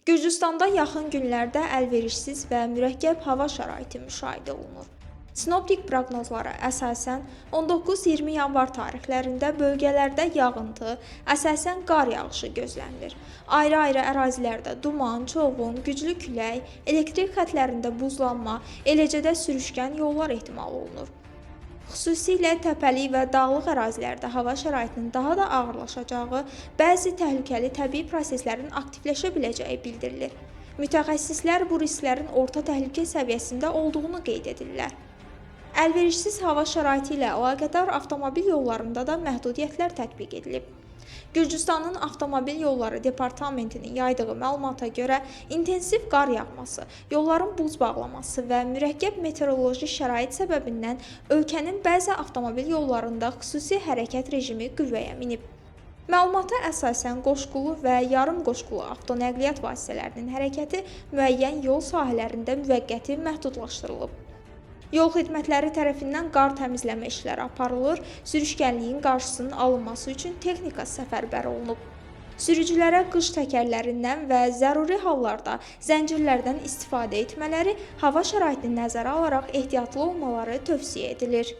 Gürcüstanda yaxın günlərdə əlverişsiz və mürəkkəb hava şəraiti müşahidə olunur. Sinoptik proqnozlara əsasən 19-20 yanvar tarixlərində bölgələrdə yağıntı, əsasən qar yağışı gözlənilir. Ayrı-ayrı ərazilərdə duman, çovğun, güclü külək, elektrik xətlərində buzlanma, eləcə də sürüşkən yollar ehtimal olunur. Xüsusilə təpəlik və dağlıq ərazilərdə hava şəraitinin daha da ağırlaşacağı, bəzi təhlükəli təbii proseslərin aktivləşə biləcəyi bildirilir. Mütəxəssislər bu risklərin orta təhlükə səviyyəsində olduğunu qeyd edirlər. Əlverişsiz hava şəraiti ilə əlaqədar avtomobil yollarında da məhdudiyyətlər tətbiq edilib. Gürcüstanın Avtomobil Yolları Departamentinin yaydığı məlumata görə intensiv qar yağması, yolların buz bağlaması və mürəkkəb meteoroloji şərait səbəbindən ölkənin bəzi avtomobil yollarında xüsusi hərəkət rejimi qüvvəyə minib. Məlumata əsasən qoşqulu və yarım qoşqulu avtonəqliyyat vasitələrinin hərəkəti müəyyən yol sahələrində müvəqqəti məhdudlaşdırılıb. Yol xidmətləri tərəfindən qar təmizləmə işləri aparılır, sürüşkənliyin qarşısının alınması üçün texnika səfərbər olunub. Sürücülərə qış təkərlərindən və zəruri hallarda zəncirlərdən istifadə etmələri, hava şəraitini nəzərə alaraq ehtiyatlı olmaları tövsiyə edilir.